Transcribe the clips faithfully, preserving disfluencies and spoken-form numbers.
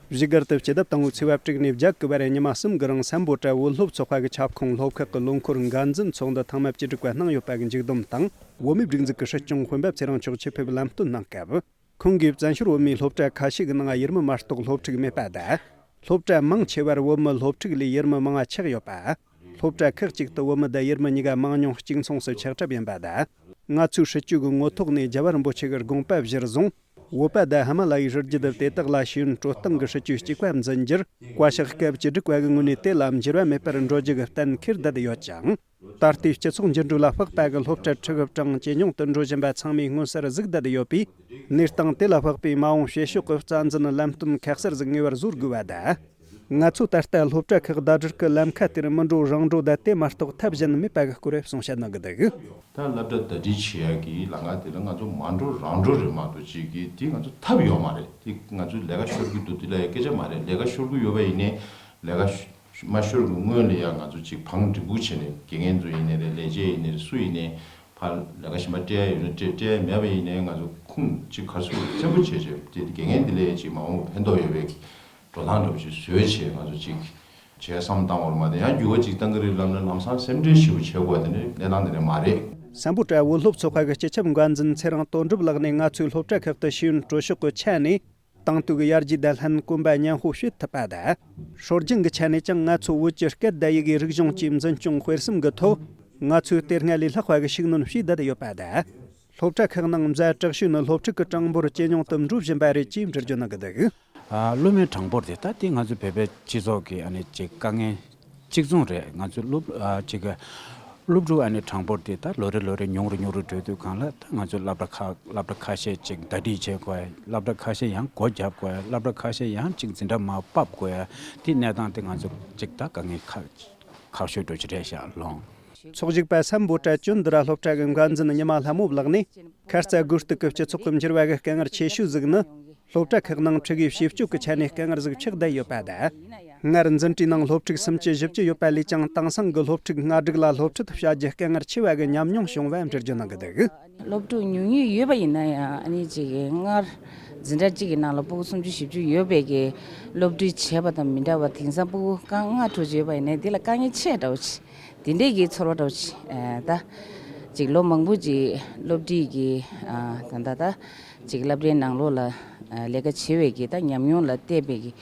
བཞུགས་སྒར་དུ་སྤྱི་ཟླ་དང་པོའི་ཚེས་པ་དྲུག་ནས་བརྒྱད་གི་བར་ཉི་མ་གསུམ་གི་རིང་སམ་བྷོ་ཊ་བོད་སློབ་ཚོགས་པ་གི་ཁྱབ་ཁོངས་སློབ་ཁག་གི་ལོ་འཁོར་འགན་འཛིན་ཚོགས་འདུ་ཐེངས་མ་བཅུ་དྲུག་པ་གནང་ཡོད་པ་གི་མཇུག་བསྡོམས་དང་། བོད་མིའི་སྒྲིག་འཛུགས་ཀྱི་སྲིད་སྐྱོང་སྤེན་པ་ཚེ་རིང་མཆོག་ཆེད་ཕེབས་ལམ་སྟོན་གནང་སྐབས། ཁོང་གིས་བཙན་བྱོལ་བོད་མིའི་སློབ་གྲྭ་ཁ་ཤས་ཀྱི་ནང་ཡུལ་མི་མ་གཏོགས་སློབ་ཕྲུག་མེད་པ་དང་། སློབ་གྲྭ་མང་ཆེ་བར་བོད་མི་སློབ་ཕྲུག་ལས་ཡུལ་མི་མང་བ་ཆགས་ཡོད་པ། སློབ་གྲྭ་ཁག་ཅིག་ཏུ་བོད་མི་དང་ཡུལ་མི་གཉིས་ཀ་མང་ཉུང་གཅིག་མཚུངས་སུ་ཆགས་གྲབས་ཡིན་པ་དང་། ང་ཚོའི་སྲིད་བྱུས་ཀྱི་ངོ་ཐོག་ནས་རྒྱལ་བ་རིན་པོ་ཆེ་གི་དགོངས་པ་གཞིར་བཟུང་། བོད་པ་དང་ཧི་མ་ལ་ཡའི་རི་རྒྱུད་དུ་དེ་དག་ལ་ཤེས་ཡོན་སྤྲོད་སྟངས་ཀྱི་སྲིད་བྱུས་གཅིག་པ་འཛིན་རྒྱུར། བཀའ་ཤག་སྐབས་བཅུ་དྲུག་པ་གི་ངོས་ནས་དེ་ལ་འགྱུར་བ་མེད་པར་འགྲོ་རྒྱུ་གི་གཏན་འཁེལ་བསྡད་ཡོད་ཅིང་། ད་ལྟའི་སྤྱི་ཚོགས་འགྱུར་འགྲོས་ལ་དཔག་པ་གི་སློབ་གྲྭ་ཁྲིད་གྲངས་ཇེ་ཉུང་དུ་འགྲོ་བཞིན་པ་ཚང་མས་མངོན་གསལ་གཟིགས་བསྡད་ཡོད་པས། གནས་སྟངས་དེ་ལ་དཔག་པའི་མ་འོངས་བྱེད་ཕྱོགས་ཀྱི་རྩ་འཛིན་ལམ་སྟོན་ཁ་གསལ་ཟིག་ངེས་པར་བཟོ་དགོས་པ་དང་། ང་ཚོ་ད་ལྟ་སློབ་གྲྭ་ཁག་ཟླ་སྒྲིལ་གྱི་ལམ་ཁ་དེར་མི་འགྲོ་རང་འགྲོ་དང་དེ་མ་གཏོགས་ཐབས་གཞན་མེད་པ་གི་སྐོར་གསུང་བཤད་གནང་གི་འདུག་ད་སློབ་གྲྭ་ཟླ་སྒྲིལ་བྱེད་ཡག་གི་ལམ་ཁ་དེ་ལ་ང་ཚོ་མ་འགྲོ་རང་འགྲོ་རེད་མ་གཏོགས་ཅིག་གི་དེ་ང་ཚོ་ཐབས་ཡོད་མ་རེད། དེ་ང་ཚོ་ལས་ཀ་ཤོར་གི་འདུག་དེ་ལ་ཡང་སྐད་ཆ་མ་རེད། ལས་ཀ་ཤོར་གི་ཡོད་པ་ཡིན་ནའི་ལས་ཀ་ཤ་མ་ཤོར་གི་སྔོན་ལ་ཡང་ང་ཚོ་ཅིག་བང་སྒྲིག་འབུག་བྱས་ནས་དགེ་རྒན་ཚོ་ཡིན་ནའི་རེད། ལས་བྱེད་ཡིན་ནའི་རེད། སུ་ཡིན་ནའི་ཕར་ལས་ཀ་གཞན་པ་སྤྲད་ཡ་ཡོད་ན་སྤྲད། སྤྲད་ཡ་མེད་པ་ཡིན་ནའི་ང་ཚོ་ཁུངས་ཅིག་ག་རེ་ཟེར་བཙན་པོ་བྱས་བྱས་དེ་དགེ་རྒན་དེ་ལ་ཡང་ཅིག་མ་འོངས་ཕན་ཐོགས་ཡོད་པའི་འགྲོ་སྟངས་འདྲ་པོ་ཅིག་བཟོས་བྱས་ང་ཚོ་ཅིག་བྱས་བསམ་བཏང་བ་རེད་མ་གཏོགས་ཡང་འགྱུར་བ་ཅིག་གཏང་གི་རེད་ལབ་ན་ལམ་སང་སེམས་ཁྲལ་ཞེ་པོ་བྱེད་དགོས་པ་དེ་ནི་གནས་སྟངས་དེ་འདྲ་མ་རེད། སམ་བྷོ་ཊ་བོད་སློབ་ཚོགས་པ་གི་སྤྱི་ཁྱབ་འགན་འཛིན་ཚེ་རིང་དོན་གྲུབ་ལགས་ནས་ང་ཚོའི་སློབ་གྲྭ་ཁག་ཏུ་ཤེས་ཡོན་སྤྲོད་ཕྱོགས་ཀྱི་ཆ་ནས། དེང་དུས་ཀྱི་ཡར་རྒྱས་དང་ལྷན་གོམ་པ་མཉམ་སྤོ་བྱེད་ཐུབ་པ་དང་། སྲོལ་རྒྱུན་གྱི་ཆ་ནས་ཀྱང་ང་ཚོ་བོད་ཀྱི་སྐད་དང་ཡི་གེའི་རིག་གཞུང་བཅས་འཛིན་སྐྱོང་སྤེལ་གསུམ་གྱི་ཐོག་ང་ཚོས་དེ་སྔ་ལས་ལྷག་པ་གི་ཤུགས་སྣོན་བྱས་བསྡད་ཡོད་པ་དང་། སློབ་གྲྭ་ཁག་ནང་མཛའ་དྲག་ཤོས་ནི་སློབ་ཕྲུག་གི་གྲངས་འབོར་ཇེ་ཉུང་དུ་འགྲོ་བཞིན་པ་རེད་ཅེས་འགྲེལ་བརྗོད་གནང་གི་འདུག་ཨ། སློབ་མའི་གྲངས་འབོར་དེ་ད་ལྟའི་ང་ཚོ་བོད་པའི་སྤྱི་ཚོགས་ཀྱི་ཨ་ནི་ཅིག་དཀའ་ངལ་གཅིག་མཚུངས་རེད། ང་ཚོ་སློབ་ཨ་ཅིག་སློབ་ཕྲུག་ཨ་ནི་གྲངས་འབོར་དེ་ད་ལོ་རེ་ལོ་རེ་ཉུང་རུ་ཉུང་རུ་འགྲོ་དུས་གང་ལ་ད་ང་ཚོ་སློབ་གྲྭ་ཁག་སློབ་གྲྭ་ཁ་ཤས་ཅིག་ཟླ་སྒྲིལ་བྱེད་དགོས། སློབ་གྲྭ་ཁ་ཤས་ཡང་སྒོ་བརྒྱབ་དགོས། སློབ་གྲྭ་ཁ་ཤས་ཡང་ཅིག་འཛིན་གྲྭ་མར་ཕབ་དགོས། དེ་གནས་སྟངས་དེ་ང་ཚོ་ཅིག་ད་དཀའ་ངལ་ཁག་ཁག་ཤོས་འགྲོ་གི་རེད་ཤག་ལོང་། ཚོགས་ཞུགས་པ་སམ་བྷོ་ཊ་ཅོན་དི་ར་སློབ་གྲྭ་གི་འགན་འཛིན་ཉི་མ་ལྷ་མོ་ལགས་ནས་ཁ་རྩ་དགོས་གཏུག་གི་སྤྱི་ཚོགས་ཀྱི་འགྱུར་བ་གི་དཀའ་ངལ་ཆེ་ཤོས་ཟིག་ནི། སློབ་གྲྭ་ཁག་ནང་ཕྲུ་གུའི་བྱེད་སྤྱོད་ཀྱི་ཆ་ནས་དཀའ་ངལ་ཟིག་ཆགས་བསྡད་ཡོད་པ་དང་། སྔར་འཛིན་གྲྭའི་ནང་སློབ་ཕྲུག་སུམ་ཅུ་བཞི་བཅུ་ཡོད་པ་ལས་ཀྱང་དེང་སང་གི་སློབ་ཕྲུག་ལྔ་དྲུག་ལ་སློབ་ཁྲིད་བྱ་རྒྱུ་དཀའ་ངལ་ཆེ་བ་གི་ཉམས་མྱོང་བྱུང་བ་འགྲེལ་བརྗོད་གནང་གི་འདུག་སློབ་ཕྲུག་ཉུང་ཉུང་ཡོད་པ་ཡིན་ན་ཡང་ཨ་ནི་ཅིག་སྔར་འཛིན་གྲྭ་གཅིག་གི་ནང་ལ་སྤུ་གུ་སུམ་ཅུ་བཞི་བཅུ་ཡོད་པའི་གི་སློབ་ཁྲིད་བྱས་པ་དང་མི་འདྲ་བ་དེང་སང་སྤུ་གུ་རྐང་ལྔ་དྲུག་ཅུ་ཡོད་པ་ཡིན་ན་དེ་ལ་དཀའ་ངལ་ཆེ་འདྲ་བོ་ཅིག་དེ་འདྲས་ཀྱི་ཚོར་བ་འདྲ་བོ་ཅིག་ཨ་ད་ཅིག་ལོ་མང་པོ་ཅིག་སློབ་ཁྲིད་ཀྱི་ཨ་ད་ད་ད་ཅིག་སློབ་གྲྭའི་ནང་ལོགས་ལ་ཨ་ལས་ཀ་བྱེད་པའི་གི་ད་ཉམས་མྱོང་ལ་བལྟས་པའི་གི་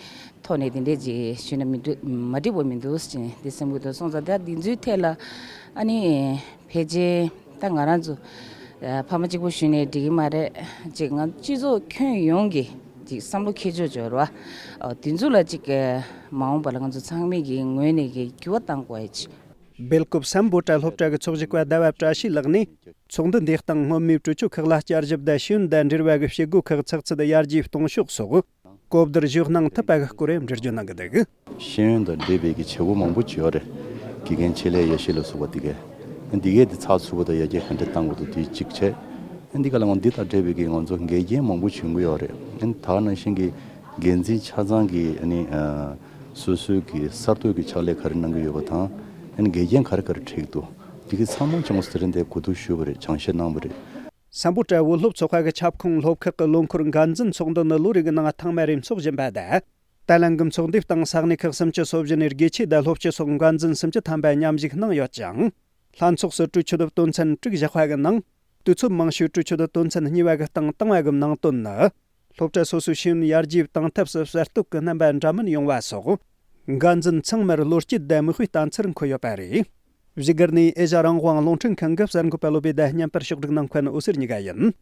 ཐོག་ནས་དེ་འདྲས་ཅིག་ཞུས་ན་མི་འདུག་མ་འགྲིག་པ་མི་འདུག་ཅེས་དེ་སེམས་ཀྱི་དུ་སོང་ཙང་ད་འདི་ཚོའི་ཐད་ལ་ཨ་ནི་ཕལ་ཆེར་ད་ང་རང་ཚོ་ཨ་ཕ་མ་གཅིག་པོ་ཞུས་ནས་འགྲིག་གི་མ་རེད། ཅིག་ང་སྤྱི་ཚོགས་ཁྱོན་ཡོངས་ཀྱི་ཅིག་བསམ་བློ་འཁྱེར་ཕྱོགས་སྦྱོར་བ་ཨོ་དེ་ཚོ་ལ་ཅིག་མ་འོངས་པ་ལ་ང་ཚོ་ཚང་མས་ཀྱི་ངོས་ནས་ཀྱི་འགྱུར་བ་གཏང་དགོས་ཡ་ཅིག་སྦེལ་ཀོབ་སམ་བྷོ་ཊ་སློབ་གྲྭ་གི་ཚོགས་ཞུགས་པ་ཟླ་བ་བཀྲ་ཤིས་ལགས་ནས། ཚོགས་འདུ་འདིའི་སྟེང་སྔོན་མའི་གྲོས་ཆོད་ཁག་ལ་བསྐྱར་ཞིབ་དང་ཤེས་ཡོན་དང་འབྲེལ་བ་གི་བྱེད་སྒོ་ཁག་ཚགས་ཚུད་ཡར་རྒྱས་གཏོང་ཕྱོགས་སོགས་གོ་བསྡུར་ཞུ་གནང་ཐུབ་པ་གི་སྐོར་འགྲེལ་བརྗོད་གནང་གི་འདུག་ཤེས་ཡོན་དང་འབྲེལ་བའི་གི་བྱེད་སྒོ་མང་པོ་ཅིག་ཡོད་རེད། དགེ་རྒན་ཆེད་ལས་ཡེ་ཤེས་ལ་སོགས་པ་འདི་གས། འདི་གས་འདི་ཚགས་ཚུད་པོ་དང་ཡར་རྒྱས་ག་འདྲ་གཏང་དགོས་འདུག་དེ་གཅིག་བྱས། འདི་ག་ལ་ང་འདི་དང་འབྲེལ་བའི་གི་ང་ཚོ་འགལ་རྐྱེན་མང་པོ་བྱུང་གི་ཡོད་རེད། ད་ག་ནང་བཞིན་གྱི་འགན་འཛིན་ཆ་ཚང་གི་ཨ་ནི་སོ་སོའི་གི་གསར་གཏོད་ཀྱི་ཕྱག་ལས་ག་རེ་གནང་གི་ཡོད་པ་དང་། ཨ་ནི་འགལ་རྐྱེན་ག་རེ་ག་རེ་འཕྲད་ཀྱི་འདུག་འདི་གི་ཚང་མ་ཅུང་ཟད་རིང་དེ་གོ་བསྡུར་ཞུས་པ་རེད། སྦྱང་བཤད་གནང་བ་རེད། སམ་བྷོ་ཊ་བོད་སློབ་ཚོགས་པ་གི་ཁྱབ་ཁོངས་སློབ་ཁག་གི་ལོ་འཁོར་འགན་འཛིན་ཚོགས་འདུ་ནི་ལོ་རེ་གི་ནང་ཐེངས་མ་རེ་འཚོགས་བཞིན་པ་དང་། ད་ལན་གྱི་ཚོགས་འདུའི་སྟེང་ས་གནས་ཁག་སུམ་ཅུ་སོ་བཞི་ནས་དགེ་ཆེ་དང་སློབ་སྤྱི་སོགས་འགན་འཛིན་སུམ་ཅུ་ཐམ་པ་མཉམ་ཞུགས་གནང་ཡོད་ཅིང་། ལྷན་ཚོགས་སུ་གྲོས་ཆོད་དོན་ཚན་དྲུག་བཞག་པ་གི་ནང་། དུས་ཚོད་མང་ཤོས་གྲོས་ཆོད་དོན་ཚན་གཉིས་པ་གི་སྟེང་བཏང་བ་གི་ནང་དོན་ནི། སློབ་གྲྭ་སོ་སོའི་ཤེས་ཡོན་ཡར་རྒྱས་གཏང་ཐབས་སུ་གསར་གཏོད་ཀྱི་རྣམ་པ་འདྲ་མིན་ཡོང་བ་སོགས། འགན་འཛིན་ཚང་མར་བློ་སྐྱེད་དང་མིག་དཔེ་བསྟན་ཚུལ་འཁོད་ཡོད་པ་རེད། བཞུགས་སྒར་ནས་ཨེ་ཤ་རང་དབང་རླུང་འཕྲིན་ཁང་གི་གསར་འགོད་པ་བློ་བྷེ་དང་བརྙན་པར་ཕྱོགས་སྒྲིག་གནང་མཁན་འོད་ཟེར་གཉིས་ཀ་ཡིན།